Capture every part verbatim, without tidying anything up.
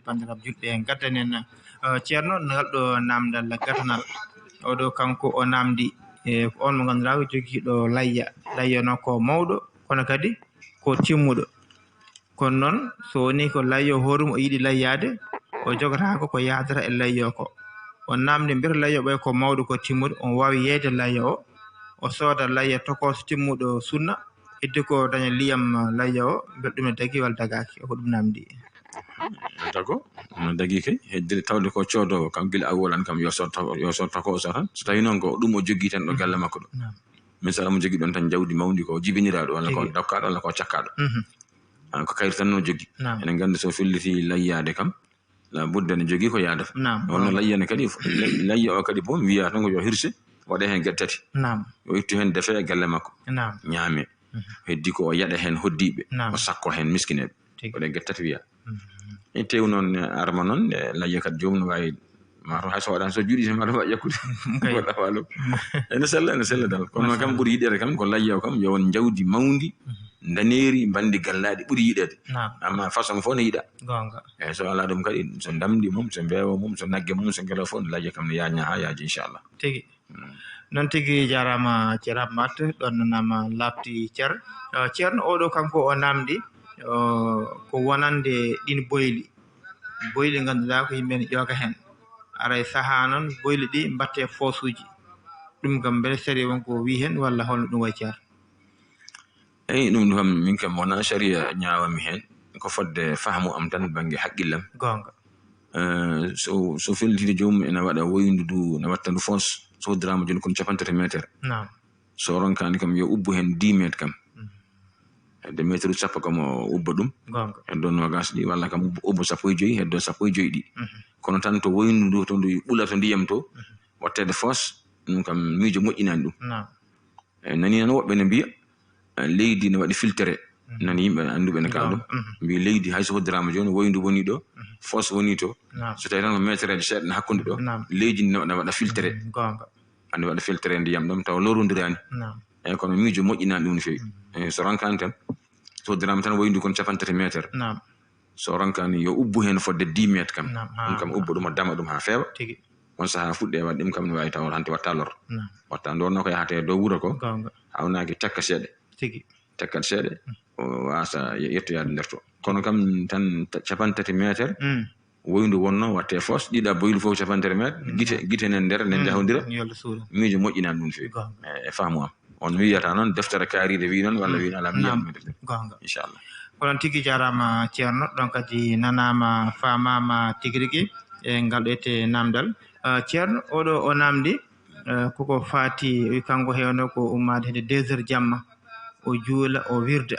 Banndiraaɓe julɓe, en gaddanen, eh, Ceerno, ngal ɗo naamndal gadanal. Oɗo kanko o naamndi, e ko on mo ngannduɗaa ko jogiiɗo layya. Layya noon ko mawɗo, kono kadi ko timmuɗo. Kono noon, so wonii ko layyo hoore mum o yiɗi layyaade, o jogotaako ko yahdata e layyo ko. O naamndi mbiyata layyo ɓay ko mawɗo ko timmuɗo, on waawi yeeyde layyo o, o sooda layya tokooso timmuɗo sunna, heddi ko daña liyam layyo o, mbiyata ɗum ne dagii walla dagaaki, ko ɗum naamndi. Dago, no dagii kay, hedde tawde ko coodoowo kam gila awwalan kam yo sood tako, yo sood tako o tan. So tawii noon ko ɗum o jogii tan ɗo galle makko ɗo. Naam. Misal mo jogii ɗon tan jawdi mawndi ko jibiniraaɗo walla ko Tigi. Dokkaaɗo walla ko cakkaaɗo. Mhm. Ah, ko kayri tan no jogii. Naam. Eɗen nganndi so felliti layyaade kam, la budda ne jogii ko yaadata. Naam. Wonno layyane kadi, lay-, layya o kadi boom wiyaa tan ko yo hirse, waɗe heen geɗe tati. Naam. Yo ittu heen defe e galle makko. Naam. Ñaame. Mhm. Heddi ko o yaɗa heen hoddiiɓe, Naam. o sakko heen miskineeɓe. Tigi. Waɗe geɗe tati wiyaa. Mhm. E tew noon, e arma noon, e layya kadi joomum no waawi, ma to hay so waɗaani so juuɗi, ma to waawi ƴakkude. Kay. Waɗa waalo. Ene sella, ene sella dal. Kono noon kam Machallah. ɓuri yiɗeede kam ko layya o kam yo won njawdi mawndi, Mhm. ndaneeri, mbandi gallaaɗi ɓuri yiɗeede. Naam. Amma façon fof ne yiɗa. Goonga. Eeyi, so alaa ɗum kadi, so ndamndi mum, so mbeewa mum, so nagge mum, so ngelo fof, layya kam ne yaaña haa yaaji, inchallah. Tigi. Mm. Noon tigi jaaraama, Ceerno Abmaat, ɗoon nanaama laaɓti cer. Eh, Ceerno, oɗo kanko o naamndi, eh, ko wonande ɗiin boyli. Boyli ngannduɗaa ko yimɓe ne ƴooga heen. Aray sahaa noon boyli ɗi mbaɗtee foosuuji. Ɗum kam mbele sariya won ko wii heen walla holno ɗum wayi, Ceerno? Eyi, ɗum kam min kam wonaa sariya ñaawami heen. Ko fodde fahmu am tan bannge haqqillam. Goonga. Eh, so, so fellitiiɗo joomum ene waɗa woyndu ndu, ene watta ndu foos, so uddiraama jooni kono capanɗe tati meter. Naam. So ronkaani kam yo ubbu heen dix meter kam. Mm. Hedde meter sappo kam o ubba ɗum. Goonga. Heddo noogaas ɗi walla kam ubbo, ubbo sappo e joyi, heddo sappo e joyi ɗi. Mhm. Kono tan to woyndu ndu, to ndu ɓula to ndiyam to, Mhm. watteede foos, ɗum kam miijo moƴƴinaani ɗum. Naam. E nani noon woɓɓe ne mbiya, eh, leydi ne waɗi filtré. Mhm. Nani yimɓe annduɓe ne kaala ɗum. Goonga. Mhm. Mbiya leydi hay so hoddiraama jooni, woyndu woni ɗo, Mhm. foos woni to. Naam. So tawi tan ko metereeje seeɗa ne hakkunde ɗo, Naam. leydi ne waɗa, waɗa filtré. Mhm. Goonga. Andi waɗa filtré ndiyam ɗam tawa lorondiraani. Naam. Eyi, kono miijo moƴƴinaani ɗum no feewi. Mhm. Eyi, so ronkaani tan, so hoddiraama tan woyndu kon capanɗe tati meter. Naam. So ronkaani yo ubbu heen fodde dix meter kam. Naam, Ɗum kam haa. ubba ɗum, o dama ɗum haa feewa. Tigi. On sahaa fuɗɗe waɗde ɗum kam ne waawi taw hanti watta lor. Naam. Watta lor no ko yahata e dow wuro ko. Goonga. Hawnaaki tekka seeɗa. Tigi. Tekkat seeɗa. Mm. O waasa ye-, yettoyaade nder to. Kono kam tan ta-, capanɗe tati meter. Mm. Woyndu wonno watte foos, ɗiɗa boylu fof capanɗe tati meter. Mm. Gite, gite nen nder, nen Mm. njahondira. Yo Allah suura. Miijo moƴƴinaani ɗum feewi. Goonga. E, e faamu am. On wiyata noon deftere kaariide wi noon, walla Mm. wi noon, alaa mi Naam. yiyat mi deftere. Goonga. Inchallah. Ko noon tigi jaaraama, Ceerno. Ɗon kadi nanaama, faamaama tigi rigi e ngal ɗo ete naamndal. Ah, Ceerno, oɗo o naamndi, eh, koko faati, o wi kanko hewno ko ummaade hedde deux heures jamma, o juula, o wirda.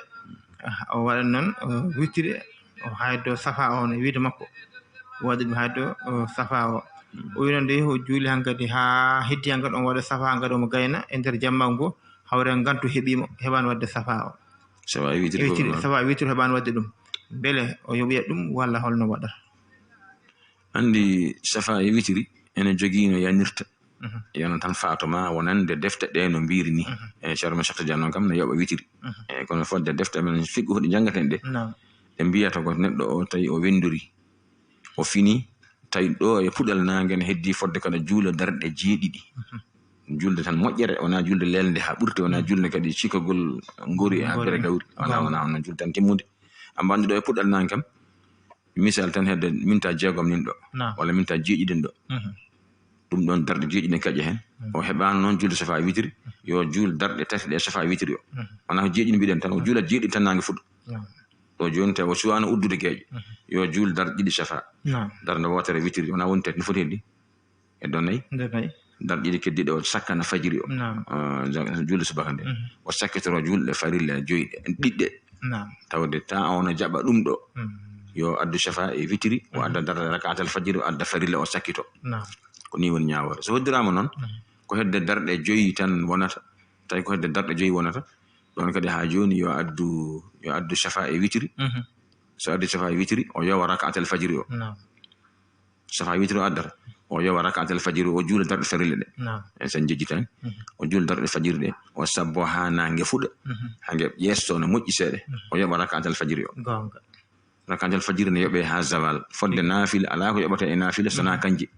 Ah, o waɗa noon, o witiri, o haydo safa o no wiide makko. Waɗi ɗum haydo, o safa o. Mm. O wi noon de, o juuli hankadi haa heddi hankadi, on waɗa safa hankadi, omo gayna e nder jamma ngo, hawre ngantu heɓi mo, heɓaani waɗde safa o. Safa e witiri ko Witiri, ɗum. Safa e witiri heɓaani waɗde ɗum. Mbele o yoɓoya ɗum walla holno waɗata? Anndi safa e witiri ene jogii no yanirta. Mhm. Yo no tan faato ma wonande defte ɗe no mbiiri ni. Mhm. E Ceerno Cheikh Tidiane noon kam no yoɓa witiri. Mhm. E kono fodde defte men fiqhu ɗe njanngaten ɗe. Naam. Ɗe mbiyata ko neɗɗo o tawi o wenndori. O fini, tawi ɗo e puɗal naange ne heddii fodde kala juula darɗe jeeɗiɗi. Mhm. Julde tan moƴƴere, wonaa julde lelnde haa ɓurti, wonaa Mm. julde kadi cikagol ngori haa Ngori. bere gawri. Wonaa, Goonga. wonaa, wonaa julde tan timmude. Amma anndi ɗo e puɗal naange kam, misal tan hedde minta jeegom nin ɗo, Naam. walla minta jeeɗiɗi nin ɗo. Mhm. Ɗum ɗoon darɗe jeeɗiɗi ne kaƴa heen. Mhm. O heɓaano noon julde safa e witiri, yo juul darɗe tati ɗe safa e witiri o. Mhm. Wonaa ko jeeɗiɗi mbiɗen tan, o juula jeeɗiɗi tan naange fuɗɗo. Naam. Ɗo jooni tawi o suwaano uddude geeƴe. Mhm. Yo juul darɗe ɗiɗi safa. Naam. Darnde wootere witiri, wonaa woni tati, no foti heddi? E ɗo nayi? Nde nayi. Darɗe ɗiɗi keddiiɗe o sakkana fajiri o. Naam. Ah, ja-, julde subaka nde. Mhm. O sakkitoro julɗe farilla joyi ɗe, ɗiɗɗe. Naam. Tawde taa o no jaɓa ɗum ɗo. Mhm. Yo addu safa e witiri, o Mhm. adda darɗe rakaatal fajiri, o adda farilla, o sakkito. Naam. Ko nii woni ñaawoore. So hoddiraama noon, Mhm. ko hedde darɗe joyi tan wonata. Tawi ko hedde darɗe joyi wonata. Ɗoon kadi haa jooni yo addu, yo addu safa e witiri. Mhm. So addi safa e witiri, o yowa rakaatal fajiri o. Naam. Safa e witiri o addata, o yowa rakaatal fajiri o, o juula darɗe farilla ɗe. Naam. E sen jejjitani. Mhm. O juula darɗe fajiri ɗe, o sabbo haa naange fuɗa. Mhm. Haa nge ƴeesto no moƴƴi seeɗa. Mhm. O yoɓa rakaatal fajiri o. Goonga. Rakaatul fajiri ne yoɓee haa zawal. Fodde naafila, alaa ko yoɓata e naafila so naa kanji.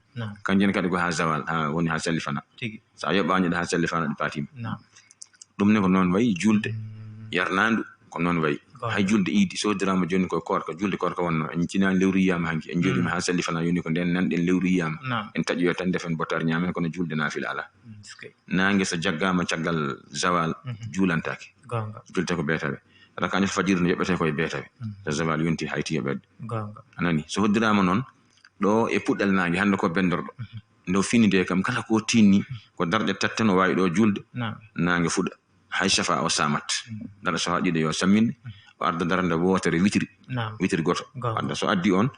Kanji ne kadi ko haa zawal, haa woni haa salli fana. So a yoɓaani ɗe haa salli fana, ɗe paatiima. Ɗum ne ko noon wayi juulde yarnaandu, ko noon wayi. Hay juulde iidi, so hoddiraama jooni ko koorka, juulde koorka wonnoo. En cinaani lewru yiyaama hanki, en njooɗiima haa salli fana, yoni ko ndeen nanɗen lewru yiyaama. En taƴoya tan ndefen bottaari ñaamen, kono juulde naafila alaa. Naange so jaggaama caggal zawal, juulantaake. Juultee ko beetawe. Rakaatul fajiri no yoɓetee ko e beetawe. So zawal yonti hayti yoɓeede. A nani? So hoddiraama noon, ɗo e puɗɗal naange, hannde ko bendorɗo. Nde o fini de kam, kala ko tinni, ko darɗe tati tan o waawi ɗo juulde. Naange fuɗa. Hay safa o samat. Darɗe safa ɗiɗi yo sammin, o arda darnde wootere witiri. Witiri gooto. Adda so addi on,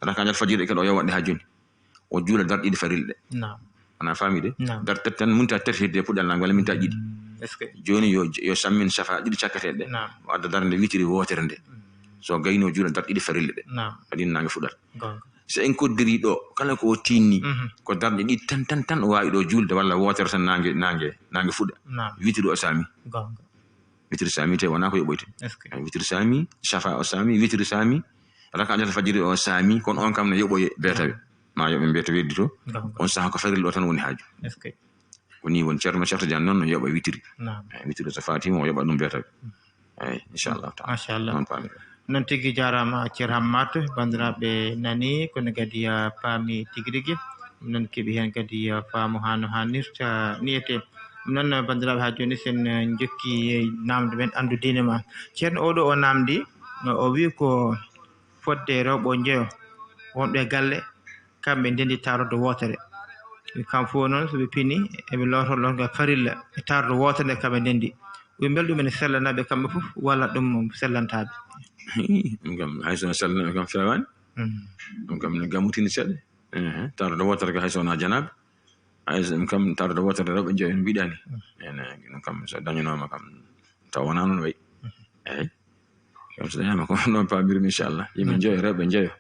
rakaatul fajiri kadi o yowat ɗe haa jooni. O juula darɗe ɗiɗi farilla ɗe. Ana faami de? Darɗe tati tan munta terhirde e puɗɗal naange walla minta ɗiɗi. Jooni yo, yo sammin safa ɗiɗi cakkateeɗe ɗe. O adda darnde witiri wootere nde. So gayno juula darɗe ɗiɗi farilla ɗe. Kadi naange fuɗat. So en koddiri ɗo, kala ko o tinni, ko darɗe ɗiɗi tan, tan, tan o waawi ɗo juulde walla wootere tan naange, naange, naange fuɗa. Witiri o saami. Witiri saami te wonaa ko yoɓoyte. Witiri saami, safa o saami, witiri saami, rakaatul fajiri o saami, kono on kam ne yoɓoye beetawe. Ma yoɓe mbeeta weddito. On saha ko farilla o tan woni haaju. Ko ni woni Ceerno Cheikh Tidiane noon no yoɓa witiri. Witiri so fatima o yoɓa ɗum beetawe. Eyi, inchallahu taala. Machallah. Noon paami. Noon tigi jaaraama Ceer Hammat, banndiraaɓe nani, kono kadi, ah, paami tigi rigi. Ɗum noon keɓi heen kadi, ah, faamu haa no haanirta niyete. Ɗum noon, banndiraaɓe, haa jooni sen, eh, njokki, eh, naamnde men anndu diine ma. Ceerno oɗo o naamndi, o wi ko fodde rewɓe o njeyo wonɓe galle, kamɓe ndendi taarorde wootere. Wi kam fof noon so ɓe pini, eɓe looto lotngal farilla e taarorde wootere nde kamɓe ndendi. Wi mbele ɗum ene sellanaɓe kamɓe fof walla ɗum sellantaaɓe? Hii, ɗum kam hay so sellanaɓe kam feewaani. Ɗum kam ne gamutini seeɗa. Ehe, taarorde wootere ko hay so wonaa janaaɓe. Hay so ɗum kam taarorde wootere rewɓe njeyo en mbiɗani. Ene, ɗum kam so dañanooma kam taw wonaa noon wayi. Eyi. Kam so dañaama ko noon paamirmi inchallah. Yimɓe njeyo, rewɓe njeyo.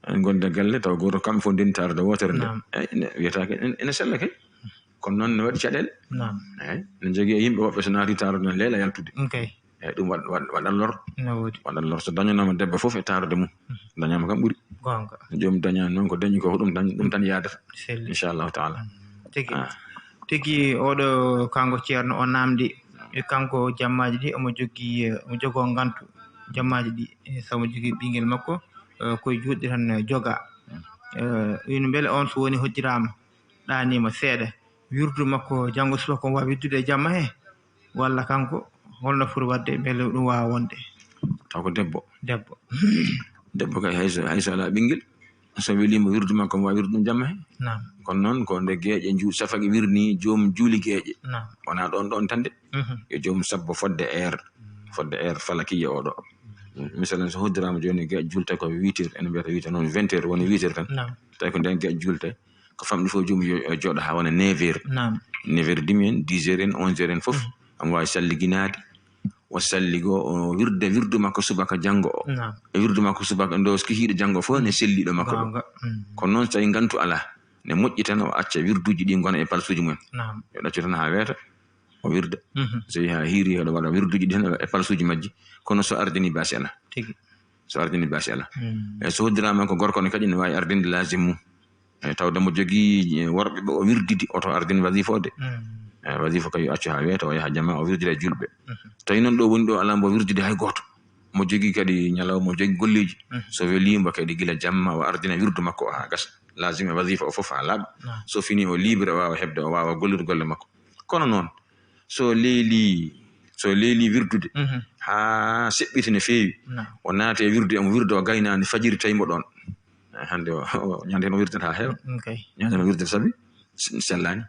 En gonde galle taw gooto kamɓe fof ndendi taarorde wootere nde. Eyi, ene wiyata ke, ene, ene sella kay. Kono noon ne waɗi caɗeele. Eyi, ne jogii e yimɓe woɓɓe so naati taarorde ne leela yaltude. Eyi, ɗum waɗ-, waɗ-, waɗa lor. Waɗa lor. So dañanooma debbo fof e taarorde mum. Dañaama kam ɓuri. Goonga. Joom dañaani noon ko dañi ko ɗum tan, ɗum tan yaadata. Inchallahu taala. Tigi. Ah. Tigi oɗo kanko ceerno o naamndi. E kanko jammaaji ɗi omo jogii, eh, omo jogoo ngantu. Jammaaji ɗi, eh, sabu jogii ɓinngel makko, eh, koye juuɗe tan, eh, jogaa. Eh, ino mbele on so woni hoddiraama, ɗaaniima seeɗa. Wirdu makko janngo subaka omo waawi wirdude e jamma he? Walla kanko holno foti waɗde mbele ɗum waawa wonde? Taw ko debbo. Debbo. Debbo kay hay so, hay so alaa ɓinngel, so weliima wirdu makko omo waawi wirdu ɗum jamma he. Kono noon ko nde geeƴe nju-, safaqe wirni joom juuli geeƴe. Wonaa ɗoon ɗoon tan de. Yo joom sabbo fodde heure. Fodde heure falakiya oɗo. Misalan so hoddiraama jooni geeƴe juulte ko huit heures, en mbiyata huit heures noon, vingt heures woni huit heures tan. Tawi ko ndeen geeƴe juulte. Ko famɗi fof joomum yo, yo jooɗo haa wona neuf heures. Neuf heures demi en, dix heures en, onze heures en fof. Omo waawi salliginaade. O salligo, o wirda wirdu makko subaka janngo o. E wirdu makko subaka ndo kikiiɗo janngo fof ne selliiɗo makko ɗo. Kono noon so tawi ngantu alaa, ne moƴƴi tan o acca wirduuji ɗi ngona e palsuuji mumen. Yo ɗaccu tan haa weeta, o wirda. So yehi haa hiiri, heɗo waɗa wirduuji ɗi tan e palsuuji majji. Kono so ardini baasi alaa. So ardini baasi alaa. E so hoddiraama ko gorko ne kadi ne waawi ardinde laazim mum. E tawde mo jogii, e, worɓe ɓe o wirdidi, oto ardin wasifa o de. E, wasifa kay yo accu haa weeta, o yaha jama, o wirdida e julɓe. Tawi noon ɗo woni ɗo alaa mbo wirdidi hay gooto. Mo jogii kadi ñalawma, mo jogii golleeji. So weliima kadi gila jamma o ardina wirdu makko o haa gasa. Laazim e wasifa o fof haa laaɓa. So fini o libre, o waawa heɓde, o waawa gollude golle makko. Kono noon, so leeli, so leeli wirdude, haa seɓɓiti no feewi, o naati e wirdu, omo wirda, o gaynaani fajiri tawi mbo ɗoon. Eh, hannde o, o, ñande heen o wirdata haa heewa. Ñande heen o wirdata sabi s-, sellaani.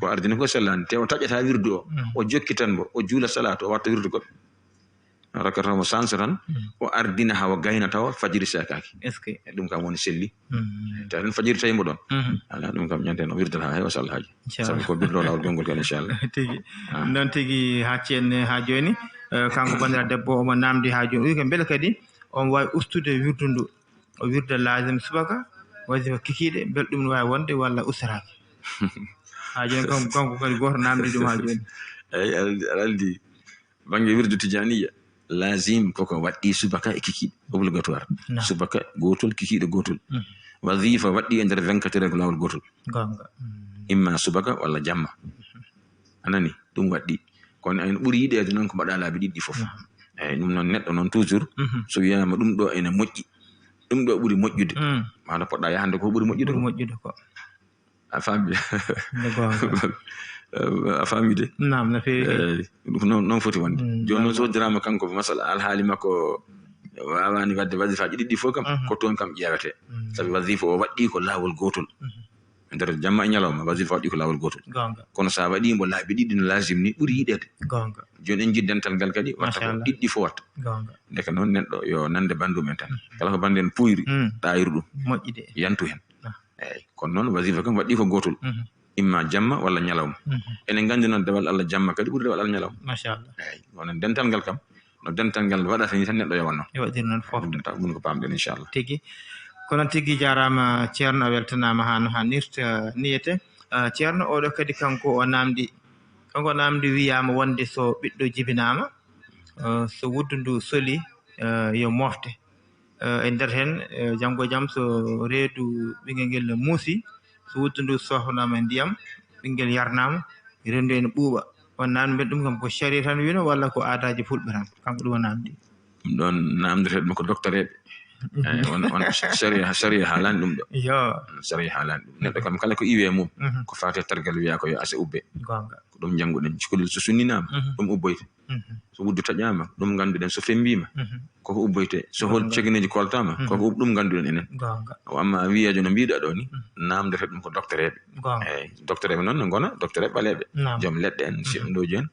Ko ardini ko sellaani. Te o taƴata wirdu o, o jokki tan mbo, o juula salaatu, o watta wirdu goɗɗo. Rakkata mo sansa tan, o ardina haa o gayna tawa fajiri seekaaki. E ɗum kam woni selli. Tawi tan fajiri tawi mbo ɗoon. Alaa, ɗum kam ñande heen o wirdata haa heewa so Allah haaji. Sabu ko birlo laawol gonngol kadi, inchallah. Tigi. Noon tigi haa ceen, haa jooni, eh, kanko banndiraaɗo debbo omo naamndi haa jooni. O wi ko mbele kadi omo waawi ustude wirdu ndu. O wirda laazim subaka, wasifa kikiiɗe, mbele ɗum no waawi wonde walla ustataake? Haa jooni kanko, kanko kadi gooto naamndi ɗum haa jooni. Eyi, aɗa, aɗa anndi bannge wirdu Tijaaniya, Lazim koko waɗɗi subaka e kikiiɗe, obligatoire. Subaka gootol, kikiiɗe gootol. Wazifa waɗɗi e nder vingt-quatre heures ko laawol gootol. Imma subaka walla jamma. A nani? Ɗum waɗɗi. Kono en ɓuri yiɗeede noon ko mbaɗa laabi ɗiɗi fof. Eyyi, ɗum noon neɗɗo noon toujours, so wiyaama ɗum ɗo ene moƴƴi, ɗum ɗo ɓuri moƴƴude, maɗa poɗɗa yahande ko ɓuri moƴƴude. Ɓuri moƴƴude ko. A faami? A faami de? Naam, no feewi. Eyyi, ɗum noon, noon foti wonde. Jooni noon so hoddiraama kanko, masala, alhaali makko waawaani waɗde wasifa ɗiɗi fof kam, ko toon kam ƴeewete. Sabi wasifa o waɗɗi ko laawol gootol. Nder jamma e ñalawma, wasifa waɗɗi ko laawol gootol. Kono sa waɗi mbo laabi ɗiɗi no lazim ni, ɓuri yiɗeede. Jooni en njiɗ dental ngal kadi, watta ko ɗiɗi fof watta. Ndeke noon neɗɗo yo nande banndum en tan. Kala ko bannden puyri, ɗaayru ɗum. Moƴƴi de. Yantu heen. Eyyi, kono noon wasifa kam waɗɗi ko gootol. Imma jamma walla ñalawma. Enen nganndi noon dewal Allah jamma kadi ɓuri dewal Allah ñalawma. Machallah. Eyyi, kono dental ngal kam, no dental ngal waɗata ni tan neɗɗo yowanno. E waɗir noon fof. Ɗum taw ɗum ko pamɗen inchallah. Tigi. Kono tigi jaaraama Ceerno, a weltanaama haa no hannirta niyete. Ah, Ceerno, oɗo kadi kanko o namdi, kanko namdi wiyaama wonde so ɓiɗɗo jibinaama, ah, so wuddu ndu soli, ah, yo mofte. Eh, e nder heen, eh, janngo e jam so reedu ɓinngel ngel muusi, so wuddu ndu sofnaama e ndiyam, ɓinngel yarnaama, renndo ene ɓuuɓa. On namdi mbel ɗum kam ko sariya tan wino walla ko aadaaji fulɓe tan? Kanko ɗum o namdi. Ɗum ɗoon namdoreeɓe ko doktoreeɓe. Eyyi, on, on sariya, sariya haalaani ɗum ɗo. Yo. Sariya haalaani ɗum. Neɗɗo kam kala ko iwi e mum, ko faati e tergal wiya ko yo ase ubbe. Goonga. Ko ɗum njannguɗen. Cukalel so sunninaama, ɗum ubboyta. So wuddu taƴaama, ɗum ngannduɗen. So femmbiima, koko ubboyte. So hol cegeneeji koltaama, koko ub-, ɗum ngannduɗen enen. Goonga. O amma wiyeejo no mbiɗa ɗo ni, namdete ɗum ko doktoreeɓe. Goonga. Eyyi, doktoreeɓe noon ne ngona doktoreeɓe ɓaleeɓe. Naam. Joom leɗɗe en, siɗɗooji en.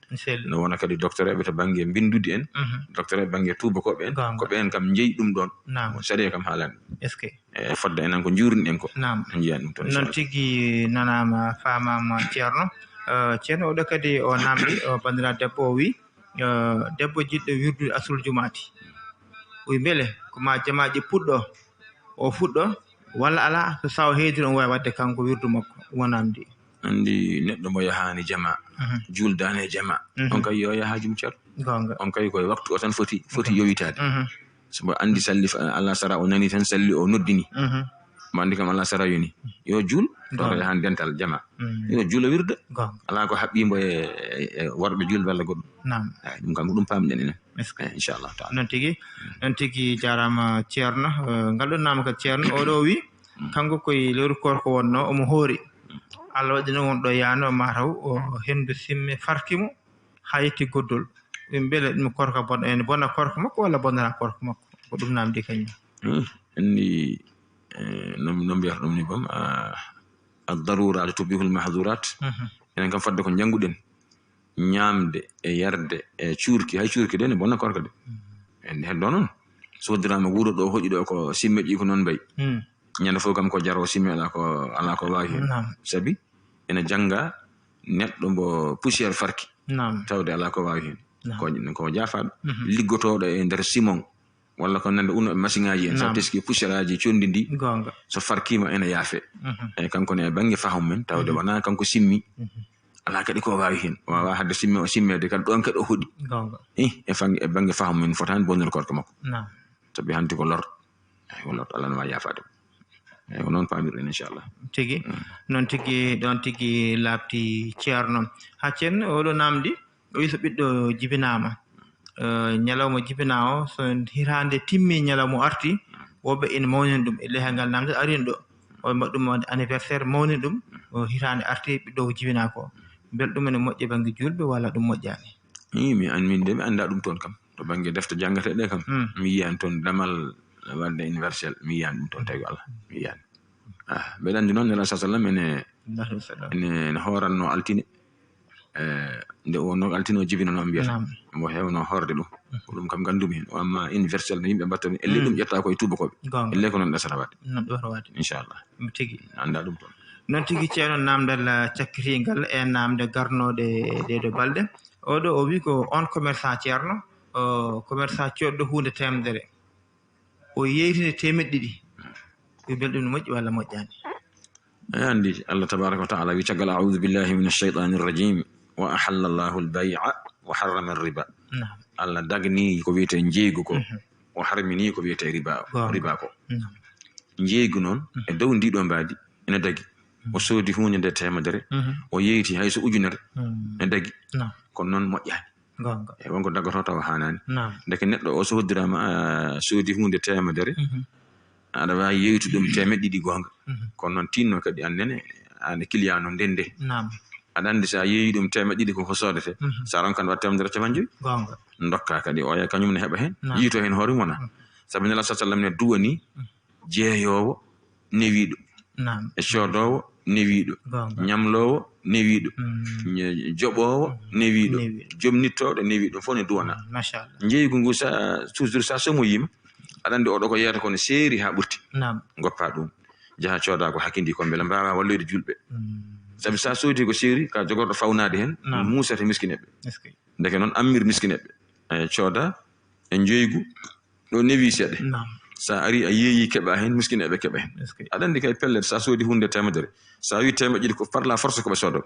No wona kadi doktoreeɓe to bannge mbinndudi en, doktoreeɓe bannge tuubakooɓe en. Goonga. Ko ɓeen kam njeyi ɗum ɗoon. Naam. Sariya kam haalani. Est-ce que? E fodde enen ko njuurniɗen ko. Naam. En njiyan ɗum toon, noon inchallah. Tigi nanaama, faamaama, Ceerno. Eh, Ceerno, oɗo kadi o namdi, o banndiraaɗo debbo o wi, eh, debbo jiɗɗo wirdude asul jumaati. O wi mbele ko ma jamaaji puɗɗo, o fuɗɗo, walla alaa, so sawo heediri on waawi waɗde kanko wirdu makko, o namdi. Anndi neɗɗo mo yahaani jama, juuldaani e jama, on kay yo yaha jum Ceerno. Goonga. On kay koye waktu o tan foti, foti yowitaade. So mbo anndi salli fa-, Allah sara o nani tan salli o noddini. Mo anndi kam Allah sara yoni. Yo juul, to ko yahan dental jama. Yo juul o wirda. Goonga. Alaa ko haɓɓi mbo e, e, e worɓe juulɓe walla goɗɗum. Naam. Eyyi, ɗum kam ko ɗum pamɗen enen. Est-ce que? Eyyi, inchallah taala. Noon tigi, noon tigi jaaraama Ceerno. Eh, ngal ɗon naama kadi Ceerno, oɗo wi, kanko koye lewru koorko wonno, omo hoori. Allah waɗi noon won ɗo yaano, mataw o henndu simme farki mo. Haa yetti goddol. Ɓe mbele ɗum korka bon-, ene bona korka makko walla bonata korka makko? Ko ɗum namdi kañum. Hmm, anndi, eh, no, no mbiyata ɗum ni boom, ah, ad-daruratu tubihul mahdurat. Enen kam fodde ko njannguɗen. Ñaamde e yarde e cuurki, hay cuurki de ne bona korka de. En heddo noon. So hoddiraama wuro ɗo, hoƴi ɗo ko simmeƴi ko noon mbayi. Ñande fof kam ko jaro simme alaa ko, alaa ko waawi heen. Naam. Sabi ene jannga neɗɗo mbo poussière farki. Naam. Tawde alaa ko waawi heen. Naam. Ko, ko jaafaaɗo. Liggotooɗo e nder simon, walla ko nande uno e masiŋaaji en, so teski poussière aji conndi ndi, goonga, so farkiima ene yaafe. Eyyi, kanko ne e bannge faham men, tawde wonaa kanko simmi. Alaa kadi ko waawi heen. O waawaa hadde simme, o simmeede kadi ɗoon kadi o hoɗi. Goonga. Ih, e fannge, e bannge faham men fotaani bonnude korka makko. Naam. Sabi hanti ko lor. Eyyi, ko lor, Allah no waawi yaafaade. Eyyi, ko noon paamirɗen, inchallah. Tigi. Noon tigi, ɗoon tigi laaɓti Ceerno. Haa Ceerno, oɗo namdi, o wi so ɓiɗɗo jibinaama, eh, ñalawma jibinaa o, so hitaande timmi, ñalawma o arti, woɓɓe ina mawnina ɗum e lehe ngal namde arino ɗo. Woɓɓe mbaɗa ɗum anniversaire, mawnina ɗum, o hitaande arti, ɓiɗɗo ko jibinaa ko. Mbele ɗum ene moƴƴi bannge juulɓe walla ɗum moƴƴaani? Ii, mi an-, min de mi anndaa ɗum toon kam. To bannge defte janngatee ɗe kam, mi yiyaani toon damal waɗde universel, mi yiyaani ɗum toon, tawi ko Allah, mi yiyaani. Ah, mbeɗa anndi noon, Nelaaɗo sallallahu alaihi wasallam ene, ene, ene hooranno altine. Eh, nde o wonno altine o jibinano, mbiyata. Naam. Mo heewno hoorde ɗum. Ko ɗum kam nganndumi heen. O amma universel no yimɓe mbaɗta ɗum. Elle ɗum ƴetta ko e tuubakooɓe. Goonga. Elle ko noon ɗasata waɗde. Noon ɗasata waɗde. Inchallah. Ɗum tigi. Mi anndaa ɗum toon. Noon tigi, Ceerno, naamndal, ah, cakkitiingal e naamnde garnooɗe ɗee ɗoo balɗe. Oɗo o wi ko on commerçant, Ceerno, o commerçant coodɗo huunde teemedere. O yeeytini teemeɗɗe ɗiɗi. Wi mbele ɗum no moƴƴi walla moƴƴaani? Eyi, anndi Allah tabaraka wa taala wi caggal, "A'udhu billahi minash shaytanir rajim. Wa ahalla Allahu al-bay'a wa harrama ar-riba." Naam. Allah dagni ko wiyetee njeeygu ko, o harmini ko wiyetee riba, riba ko. Njeeygu noon, e dow ndii ɗoo mbaadi, ene dagi. O soodi huunde nde teemedere, o yeeyti hay so ujunere, ene dagi. Kono noon moƴƴaani. E wonko daggotoo tawa haanaani. Ndeke neɗɗo o so hoddiraama, a soodi huunde teemedere, aɗa waawi yeeytu ɗum teemeɗe ɗiɗi goonga. Kono noon tinno kadi aan nene, aan e client no ndende. Aɗa anndi so a yeeyi ɗum teemeɗe ɗiɗi ko ko soodete, so a ronkan waɗ teemedere capanɗe joyi. Ndokka kadi oya kañum ne heɓa heen, yiito heen hoore mum wona. Sabi Nela sa sallam ne duwani jeeyoowo newiiɗo, e coodoowo newiiɗo, ñamloowo newiiɗo, joɓoowo newiiɗo, joom nittooɗo newiiɗo, ɗum fof ne duwana. Njeeygu ngu sa toujours sa somoyiima, aɗa anndi oɗo ko yeeyata kono seeri haa ɓurti. Ngoppa ɗum, njaha cooda ko hakindii ko mbele mbaawa walloyde julɓe. Sabi sa soodi ko seeri, ka jogorɗo fawnaade heen, muusata miskineɓe. Ndeke noon ammir miskineɓe, e cooda e njeeygu ɗo newi seeɗa. Sa ari a yeeyi keɓa heen, miskineɓe keɓa heen. Aɗa anndi kay pellet sa soodi huunde teemedere, sa wi teemeɗe ɗiɗi ko par la force ko ɓe soodo.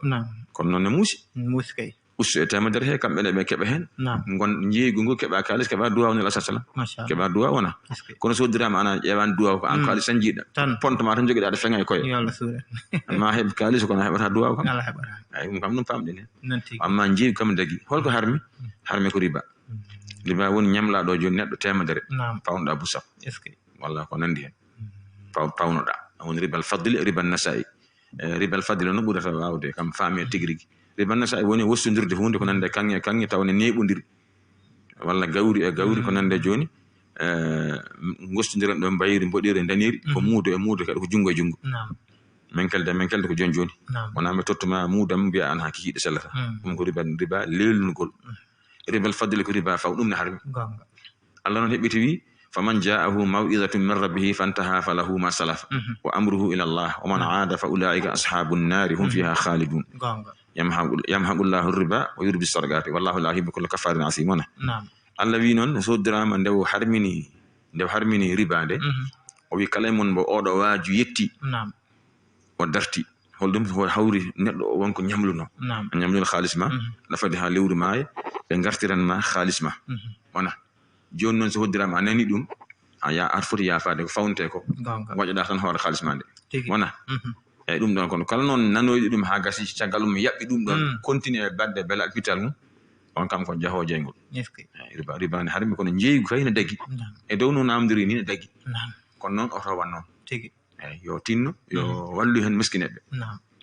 Kono noon ne muusi. Muusi kay. Ustu e teemedere he, kamɓe ne ɓe keɓa heen. Ngon njeeygu ngu keɓa kaalis, keɓa duwa woni la sallam. Keɓa duwa wona. Kono so hoddiraama ana ƴeewan duwa ko an kaalis tan jiiɗa. Tan. Ponto ma tan jogiɗa aɗa feŋa e koye. Yo Allah suure. Ma heɓ kaalis kono a heɓata duwa kam. Allah heɓata. Ay ɗum kam ɗum pamɗen heen. Noon tigi. Amma njeeygu kam dagi. Holko harmi? Harmi ko riba. Riba woni ñamlaaɗo jooni neɗɗo teemedere. Pawnoɗa bu sappo. Walla ko nanndi heen. Paw-, pawnoɗa. Woni ribal fadli, ribal nasa'i. E, ribal fadli no ɓurata waawde kam faami e tigi rigi. Ribal nasa'i woni wostondirde huunde ko nande kaŋŋe e kaŋŋe tawa ne neeɓondiri. Walla gawri e gawri ko nande jooni. E, gostondiren ɗo mbayri, mboɗeeri, daneri, ko muudo e muudo kadi ko junngo e junngo. Menkelde e menkelde ko jooni jooni. Wona mi tottuma muudam mbiya an haa kikiiɗe sellata. Ɗum ko riba, riba leelnugol. Ribal fadli ko riba faw, ɗum ne harmi. Allah noon heɓɓiti wi, faman jaahu maw'izatun min rabbihi fantaha falahu ma salaf wa amruhu ila Allah wa man aada fa ulaika ashabun nari hum fiha khalidun. Yamhaqu, yamhaqu Allahu riba wa yurbi sadaqati wallahu la yuhibbu kulla kaffarin asim. Wona. Allah wi noon so hoddiraama nde o harmini, nde o harmini riba nde, o wi kala e mon mbo oɗo waaju yetti, o darti. Holɗum ko hawri neɗɗo o wonko ñamluno. A ñamluno kaalis ma, aɗa fadi haa lewru maayo, ɓe ngartiran ma kaalis ma. Wona. Jooni noon so hoddiraama a nani ɗum, a ya-, aɗa foti yaafaade ko fawnetee ko. Waɗoɗa tan hoore kaalis ma nde. Wona. Eyi ɗum ɗon kono kala noon nanoyɗo ɗum haa gasi caggal mum yaɓɓi ɗum ɗon, continue e baɗde bela pital mum, on kam ko jahoo jeyngol. Eyi, riba, riba ne harmi kono njeeygu kay ne dagi. E dow no namdiri ni ne dagi. Kono noon o rowan noon. Eyi, yo tinno, yo wallu heen miskineɓe.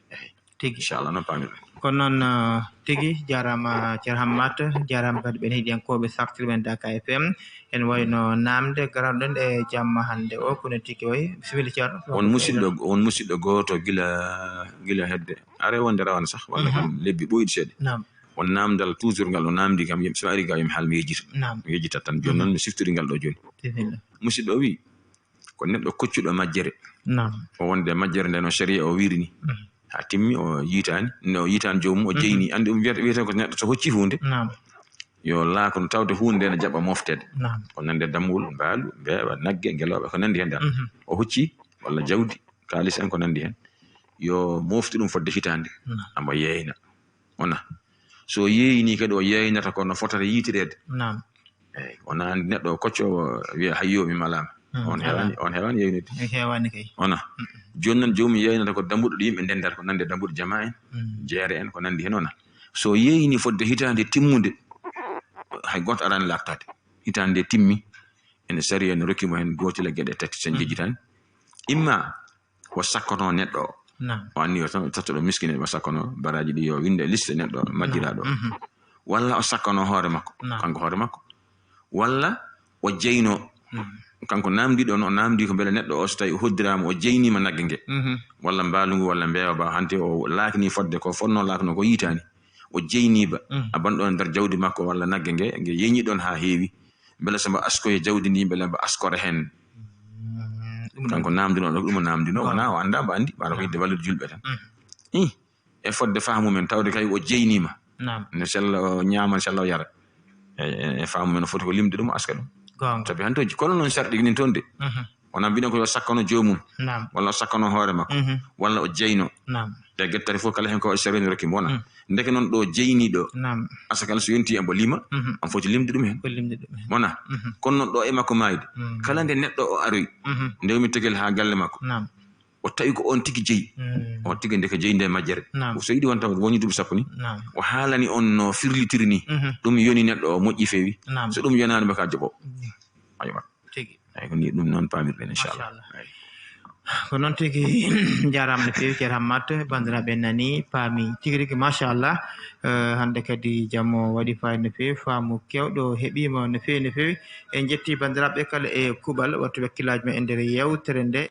Eyi. Tigi. Inchallah, noon paamirɗen. Kono noon, uh, tigi, jaaraama Ceerno Hammat, jaaraama kadi ɓeen heɗiyankooɓe saktirɓe Daka F M. En wayno naamde garanɗon e jamma hannde o, kono tigi oy, bisimilla Ceerno. Won musidɗo, won musidɗo gooto gila, gila hedde. Are wonde rawane sax, walla kam lebbi ɓooyɗi seeɗa. Naam. Won naamdal toujours ngal o naamdi kam, yim-, so ari ga yim hal mi yejjita. Naam. Mi yejjita tan, jooni noon mi siftiri ngal ɗo jooni. Bisimilla. Musidɗo o wi, ko neɗɗo koccuɗo majjere. Naam. O wonde majjere nde no sharia o wiiri ni. Haa timmi o yiitaani, nde o yiitaani joomum o jeyni. Anndi ɗum wiyata, wiyata ko neɗɗo so hocci huunde, yo laakno tawde huunde nde ne jaɓa mofteede. Naam. Ko nande dammuwol, mbaalu, mbeewa, nagge, ngelooba, ko nanndi heen dal. O hocci walla jawdi, kaalis en ko nanndi heen. Yo moftu ɗum fodde hitaande. Naam. Ambo yeeyna. Wona. So yeeyni kadi o yeeynata ko no fotata yiitireede. Naam. Eyi, wona anndi neɗɗo o koccoowo wiya, "Hayyo, mi malaama." On heewani, on heewani yeeynude. Mi heewani kay. Wona. Jooni noon joomum yeeynata ko dambuɗo ɗo yimɓe ndendata, ko nande dambuɗo jamaa en, jeere en, ko nanndi heen wona. So yeeyni fodde hitaande timmude, hay gooto araani laaɓtaade. Hitaande nde timmi, ene sariya ene rokki mo heen gootel e geɗe tati so en njejjitaani. Imma o sakkono neɗɗo o. Naam. O anniyo tan o tottoɗo miskine, o sakkono baraji ɗi yo winde liste neɗɗo majjiraɗo. Walla o sakkono hoore makko, kanko hoore makko. Walla o jeyno, kanko namdiɗo no, o namdi ko mbele neɗɗo o so tawi o hoddirama, o jeynima nagge nge. Walla mbaalu ngu, walla mbeewa ba, hante o laakini fodde ko fonno laakno ko yitani. O jeyni ba, a banɗo nder jawdi makko walla nagge nge, nge yeñi ɗon ha heewi. Mbele so mbo askoye jawdi ndi, mbele mbo askora hen. Kanko namdino ɗo, ɗum o namdino, wona o annda mbo andi, wano ko yidde wallude julɓe tan. Ih, e fodde faamu men, tawde kay o jeynima. Naam. Ne sella o ñaama, ne sella o yara. E, e, e faamu men o foti ko limde ɗum, o aska ɗum. Goonga. Sabi hantoji, kono noon sarɗi ni toon de. Wona mbiɗen ko yo sakkano joomum. Naam. Walla o sakkano hoore makko. Walla o jeyno. Naam. E gettare fof kala heen ko waɗi sarweno rokki mo wona. Ndeke noon ɗo jeyni ɗo. Naam. Asakal so yonti en mbo lima, Mhm. on foti limde ɗum heen. Ko limde ɗum heen. Wona. Mhm. Kono noon ɗo e makko maayde. Mhm. Kala nde neɗɗo o aroyi, Mhm. ndewmi tegel haa galle makko. Naam. O tawi ko on tigi jeyi. Mhm. O tigi ndeke jeyi nde majjere. Naam. So yiɗi won taw woni duuɓi sappo ni. Naam. O haalani on no firlitiri ni. Mhm. Ɗum yoni neɗɗo o moƴƴi feewi. Naam. So ɗum yonaani mo ka joɓo. Mhm. Aywa. Tigi. Eyi, ko ni ɗum noon paamirɗen, inchallah. Machallah. Eyi. Ko noon tigi. Njaaraama no feewi, Ceerno Hammat, banndiraaɓe nani, paami tigi rigi, machallah. Eh, hannde kadi jam o waɗi fayida no feewi, faamu keewɗo heɓiima no feewi, no feewi. En njetti banndiraaɓe kala e kuuɓal, wattu wakkilaaji men e nder yeewtere nde,